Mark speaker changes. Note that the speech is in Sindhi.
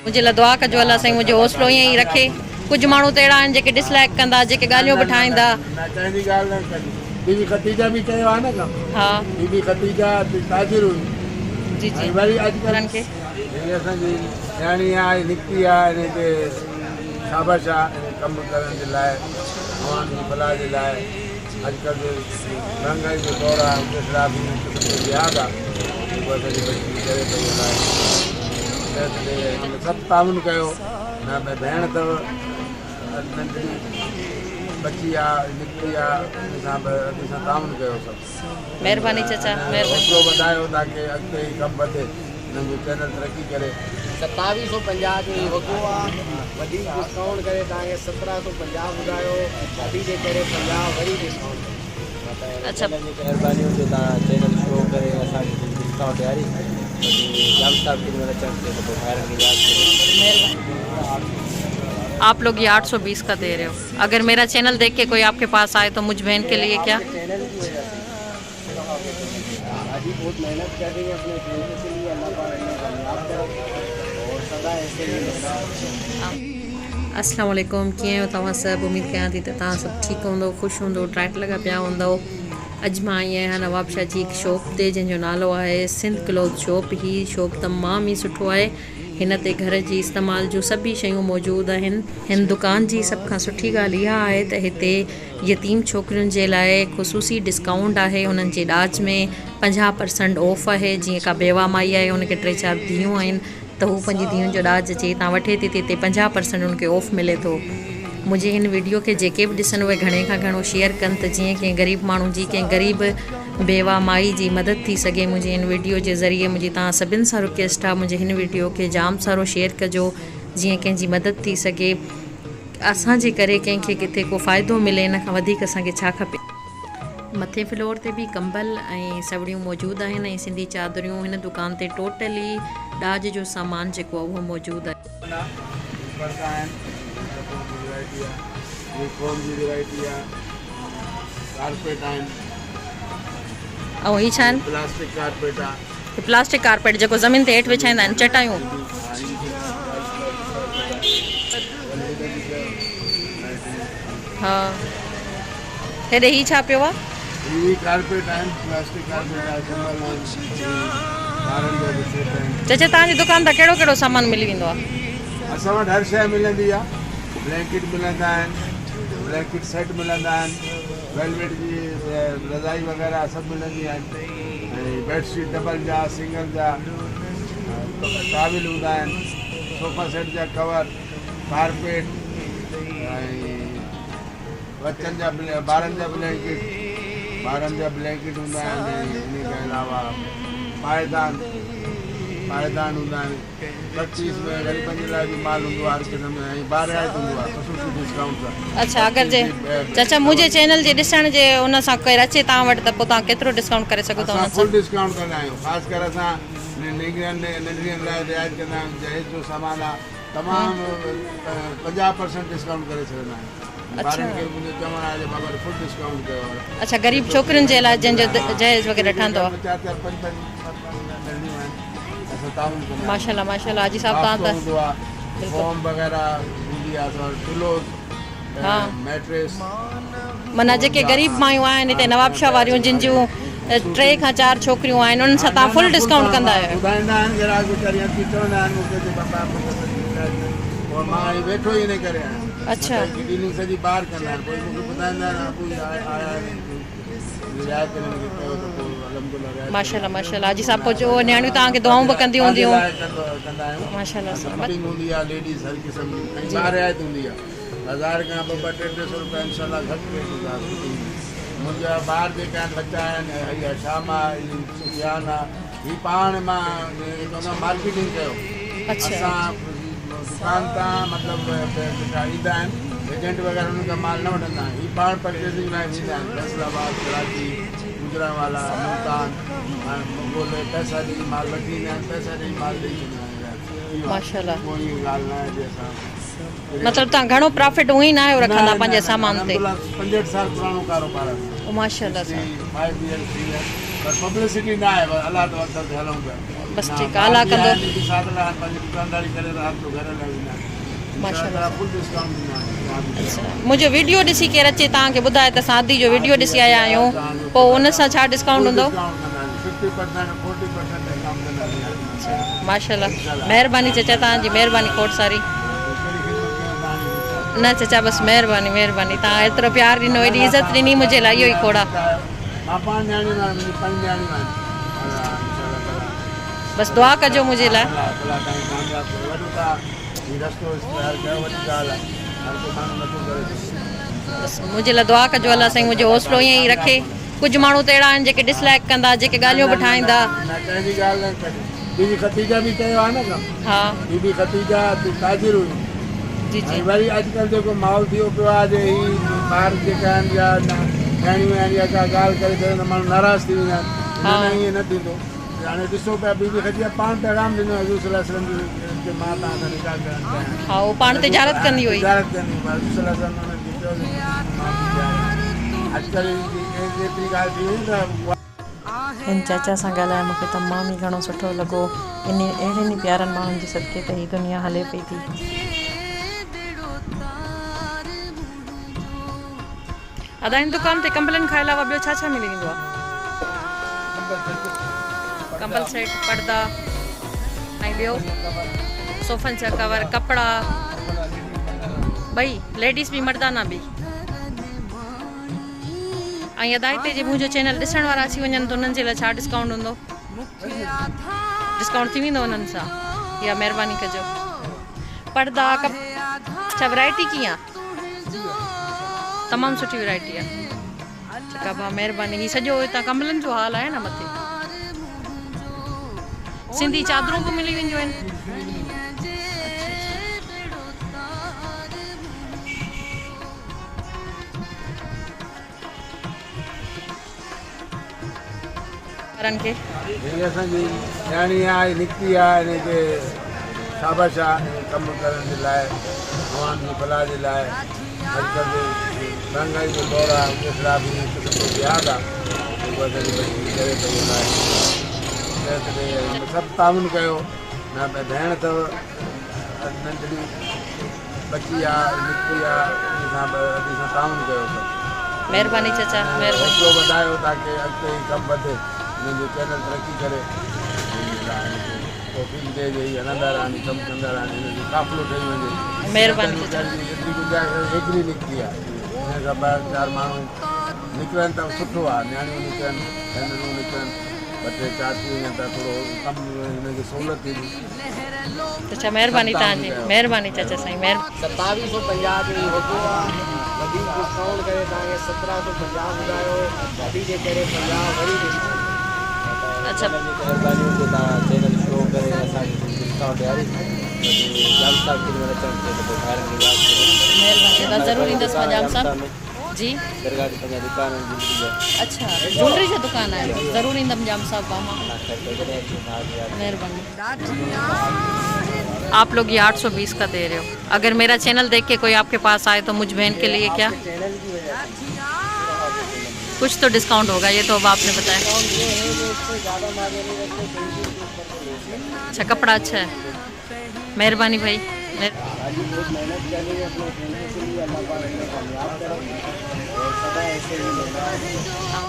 Speaker 1: منهنجي لاء دعا ڪجو الله سائين منهنجو حوصلو ائين ئي رکي. ڪجهه ماڻهو ته اهڙا آهن جيڪي ڊس لائيڪ ڪندا جيڪي ڳالهيون به ٺاهيندا.
Speaker 2: نه ڪنهن جي ڳالهه نه ڪجي. بي بي خديجه به ڪيو آهي نه ڪم.
Speaker 1: ها.
Speaker 2: بي بي خديجه تاجر هئي.
Speaker 1: جي جي.
Speaker 2: ۽ وري اڄڪلهه.
Speaker 1: انهن کي.
Speaker 2: هي اسان جي نياڻي آهي نڪتي آهي ان تي شابش آهي ان ڪم ڪرڻ جي لاء عوام جي فلاح جي لاء. اڄڪلهه جو مهانگائي جو دور آهي ان جي خلاف هن قسم جو جهاد آهي جيڪو اسان جي بچي ڪري پئي الائي صحت ڏي هن سڀ تعاون ڪيو نه ڀيڻ اٿو ننڍڙي بچي آ نڪتي آ ان سان به ادي سان تعاون ڪيو سڀ.
Speaker 1: مهرباني چچا مهرباني.
Speaker 2: حوصلو وڌايو تاڪه اڳتي هي ڪم وڌي هنن جو چينل ترقي ڪري.
Speaker 3: 2750 جو هي وڳو آ وڌيڪ ڊسڪائونٽ ڪري توهان کي 1750 ٻڌايو ادي جي ڪري 50 وري ڊسڪائونٽ ڪري.
Speaker 1: اڇا.
Speaker 4: چينل جي مهرباني هجي توهان چينل شو ڪري اسان کي ڪجهه ڊسڪائونٽ ڏياري باقي ڄام صاحب ڪيڏي مهل اچڻ ٿئي ته پوء ڀائرن کي ياد ڪري.
Speaker 1: آپ لوگ یہ آٺ سو بيس کا دي رهي هو اگر ميرا چينل ديک ڪي ڪوئي آپ ڪي پاس آئي تو مجھ بهن ڪي ليي ڪيا.
Speaker 4: آپ ڪي چينل ڪي وجه سي ادي بهت محنت ڪر رهي هي اپني چينل ڪي ليي الله پاڪ انهي ڪامياب ڪري اور سدا ايسي هي محنت.
Speaker 1: السلام عليڪم ڪيئن آهيو توهان سڀ اميد ڪيان ٿي ته توهان سڀ ٺيڪ هوندو خوش هوندو ٽرائٽ لڳا پيا هوندو اڄ مان آئي آهيان نوابشاهه جي هڪ شاپ تي جنهن جو نالو آهي سنڌ ڪلوٿ شاپ هي شاپ تمام ئي سٺو آهي هن تي گهر جي استعمال جون سڀ ئي شيون موجود آهن. هن دڪان جي سڀ کان سٺي ڳالهه اها آهي ته هتي يتيم ڇوڪرين جي لاء خصوصي ڊسڪائونٽ آهي انهن جي ڏاج ۾ 50 پرسنٽ آف آهي جيئن ڪا بيواه مائي آهي ان کي ٽي چار ڌيئون آهن ته هو پنهنجي ڌيئن جو ڏاج اچي هتان وٺي ٿي ته هتي 50 پرسنٽ ان کي آف ملي ٿو. منهنجي هن وڊيو کي جيڪي به ڏسن اهي گهڻي کان گهڻو شيئر ڪن ته جيئن ڪنهن غريب ماڻهو جي ڪنهن غريب بيواه مائي جي مدد ٿي سگهي منهنجي هن وڊيو جي ذريعي منهنجي توهان سڀن سان رڪويسٽ آ منهنجي هن وڊيو کي جام سارو شيئر ڪجو جيئن ڪنهن جي مدد ٿي سگهي اسان جي ڪري ڪنهن کي ڪٿي ڪو فائدو ملي ان کان وڌيڪ اسان کي ڇا کپي. مٿين فلور تي به ڪمبل ۽ سوڙيون موجود آهن ۽ سنڌي چادريون هن دڪان تي ٽوٽلي ڏاج جو سامان جيڪو آهي اهو موجود آهي.
Speaker 2: ڪارپيٽ آهن.
Speaker 1: ۽ هي ڇا آهن؟
Speaker 2: پلاسٽڪ ڪارپيٽ آ.
Speaker 1: هي پلاسٽڪ ڪارپيٽ جيڪو زمين تي هيٺ وڇائيندا آهن چٽايون. ها هيڏي هي ڇا پيو آ؟
Speaker 2: هي ڪارپيٽ آهن پلاسٽڪ ڪارپيٽ آ ڪمبل آهن ٻارن جا به سيٽ آهن.
Speaker 1: چچا توهان جي دڪان تان ڪهڙو ڪهڙو سامان ملي ويندو آ؟
Speaker 2: اسان وٽ هر شيء ملندي آ بلينڪيٽ ملندا آهن بلينڪيٽ سيٽ ملندا آهن ويلويٽ جي رضائي وغيره سڀ ملندي آهن ۽ بيڊ شيٽ ڊبل جا سنگل جا ٽاول هوندا آهن صوفا سيٽ جا ڪور ڪارپيٽ ۽ ٻچن جا ٻارن جا بلينڪيٽ ٻارن جا بلينڪيٽ هوندا آهن ۽ ان کان علاوه پائدان پائدان هوندا آهن پرچيز ۾ غريبن جي لاء به مال هوندو آهي هر قسم جو ۽ بارعايت هوندو آهي خصوصي ڊسڪائونٽ سان.
Speaker 1: اڇا اگر جي چاچا منهنجي چينل جي ڏسڻ جي ان سان ڪير اچي توهان وٽ ته پوء توهان ڪيترو ڊسڪائونٽ ڪري سگهو ٿا
Speaker 2: اسان
Speaker 1: انهن
Speaker 2: فل
Speaker 1: سان.
Speaker 2: ڊسڪائونٽ ڪندا آهيون خاص ڪر اسان نينگرين ننڍڙين لاء رعايت ڪندا آهيون جهيز جو سامان آهي تمام 50 پرسنٽ ڊسڪائونٽ ڪري ڇڏندا آهيون ٻارن کي منهنجو چوڻ آهي ته بابا فل ڊسڪائونٽ ڪيو.
Speaker 1: اڇا غريب ڇوڪرين جي لاء جن جو جهيز وغيره ٺهندو آهي.
Speaker 2: چار چار پنج پنج ننڍڙيون آهن. اسان تعاون ڪندا آهيون.
Speaker 1: ماشاءالله ماشاءالله حاجي صاحب توهان ته
Speaker 2: هوندو آ فوم وغيره هوندي آ اسان وٽ پلوز ميٽريس
Speaker 1: معنيٰ جيڪي غريب مايون آهن هتي نوابشاهه واريون جن جون ٽي کان چار ڇوڪريون آهن انهن سان توهان فل ڊسڪائونٽ ڪندا آهيو.
Speaker 2: ٻڌائيندا آهن گراهڪ ويچاري اچي چوندا آهن مون کي چي بابا مون کي سڄي پوء مان هي ويٺو ئي ان ڪري آهيان
Speaker 1: اڇا
Speaker 2: ڊيلنگ سڄي ٻاهر ڪندا آهن پوء مون کي ٻڌائيندا آهن ابو آيا آهن
Speaker 1: ماشاءالله ماشاءالله حاجي صاحب پوء جو نياڻيون توهان کي دعائون به ڪنديون هونديون ماشاءالله
Speaker 2: هوندي آ ليڊيز هر قسم جي ۽ ٻار رعايت هوندي آ هزار کان ٻه ٻه ٽي ٽي سو روپيا انشاءالله گهٽ ريٽ هوندا آ منهنجا ٻار جيڪا آهن ٻچا آهن هي هشام آ هي سفيان آ هي پاڻ مان چوندا مارڪيٽنگ ڪيو اسان دڪان تان مطلب جيڪا ايندا آهن ايجنٽ وغيره انهن کان مال نه وٺندا آهيون هي پاڻ پرچيزنگ لاء ويندا آهن فيصل آباد ڪراچي گجرانوالا ملتان ڳولي پئسا ڏئي مال وٺي ايندا آهن پئسا ڏئي مال ڏئي ڇڏيندا آهن
Speaker 1: ماشاءالله
Speaker 2: ڪوئي ڳالهه نه آهي جي اسان
Speaker 1: مطلب توهان گهڻو پرافٽ اونئي نه آهيو رکندا پنهنجي سامان تي.
Speaker 2: الحمدلله 65 سال پراڻو ڪاروبار آهي.
Speaker 1: ماشاءالله سائين.
Speaker 2: 65 ايئرس ٿي ويا پر پبلسٽي نه آهي بس الله توڪل تي هلون پيا.
Speaker 1: بس ٺيڪ آ الله ڪندو. ماشاءالله منهنجو ويڊيو ڏسي ڪير اچي توهان کي ٻڌائي ته اسان ادي جو ويڊيو ڏسي آيا آهيون پوء ان سان ڇا ڊسڪائونٽ هوندو. ماشاءالله مهرباني چچا توهان جي مهرباني کوڙ ساري. نه چچا بس مهرباني مهرباني توهان ايترو پيار ڏنو ايڏي عزت ڏني منهنجي لاء اهو ئي کوڙ آ. بس دعا ڪجو منهنجي لاء. بس منهنجي لاء دعا ڪجو الله سائين منهنجو حوصلو ائين ئي رکي. ڪجهه ماڻهو ته اهڙا آهن جيڪي ڊس لائيڪ ڪندا جيڪي ڳالهيون به ٺاهيندا. ها جي جي. ها. ها هو پاڻ تجارت ڪندي هئي. هن چاچا سان ڳالهائي مون کي تمام ئي گهڻو سٺو لڳو. انهي اهڙن ئي پيارن ماڻهن جي صدقي ته هي دنيا هلي پئي ٿي. ادا هن دڪان تي ڪمبلن کان علاوه ٻيو ڇا ڇا ملي ويندو آهي؟ ڪمبل سيٽ، پڙدا ۽ ٻيو صوفن جا ڪور، ڪپڙا ٻئي ليڊيز به مردانا به. ۽ ادا هتي جي منهنجو چينل ڏسڻ وارا اچي وڃن ته انهن جي لاء ڇا ڊسڪائونٽ هوندو؟ ڊسڪائونٽ ٿي ويندو انهن سان يا مهرباني ڪجو. پڙدا ڪپ اڇا ورائٽي ڪيئن آ؟ تمام سٺي ورائٽي آ. ٺيڪ آ ڀاء مهرباني هي سڄو هتان ڪمبلن جو حال آهي نه مٿي سنڌي چادرون به ملي وينديون آهن. وارن کي.
Speaker 2: هي اسان جي نياڻي آ هي نڪتي آ ان کي شاباش آ هي ڪم ڪرڻ جي لاء عوام جي فلاح جي لاء اڄڪلھ جي مهنگائي جو دور آ ان جي خلاف هي هڪ سٺو جهاد آ جيڪو اسان جي بچي ڪري پئي ان لاء صحت ڏي سڀ تعاون ڪيو نه ڀيڻ اٿو ننڍڙي بچي آ نڪتي آ ان سان به ادي سان تعاون ڪيو سڀ.
Speaker 1: مهرباني چچا مهرباني.
Speaker 2: حوصلو وڌايو تاڪه اڳتي هي ڪم وڌي هنن جو چينل ترقي ڪري ان لاء هن کي توفيق ڏي جو هي هلندا رهن هي ڪم ڪندا رهن هنن جو قافلو ٺهي وڃي.
Speaker 1: مهرباني چچا.
Speaker 2: ايتري گنجائش هيڪڙي نڪتي آ ان کان ٻه چار ماڻهو نڪرن ته سٺو آ نياڻيون نڪرن ڀينرون نڪرن ٻه ٽي چار ٿي وڃن ته ٿورو ڪم هنن کي سهولت ٿيندي.
Speaker 1: چچا مهرباني توهان جي مهرباني چچا سائين مهر.
Speaker 3: ستاويهه سو پنجاهه جو هي وڳو آ وڌيڪ ڊسڪائونٽ ڪري توهان کي سترهن سو پنجاهه ٻڌايو ادي جي ڪري پنجاهه وري ڊسڪائونٽ
Speaker 1: اڇا.
Speaker 4: چينل جي مهرباني هجي توهان چينل شو ڪري اسان کي ڪجهه ڊسڪائونٽ ڏياري باقي ڄام صاحب ڪيڏي مهل اچڻ ٿئي ته پوء ڀائرن کي ياد ڪري.
Speaker 1: مهرباني ادا ضرور ايندس مان ڄام صاحب جي.
Speaker 4: درگاهه تي پنهنجا دڪان آهن جولري جا.
Speaker 1: اڇا جولري جا دڪان آهن ضرور ايندم ڄام صاحب مان.
Speaker 4: الله خير ڪري جڏهن اچون ڀاء کي ياد ڪري.
Speaker 1: مهرباني. آپ لوگ یہ آٺ سو بيس کا دے رہے ہو اگر میرا چینل دیکھ کے کوئی آپ کے پاس آئے تو مجھ بہن کے لیے کیا کچھ تو ڈسکاؤنٹ ہوگا یہ تو اب آپ نے بتایا۔ اچھا کپڑا اچھا ہے مهرباني ڀائي.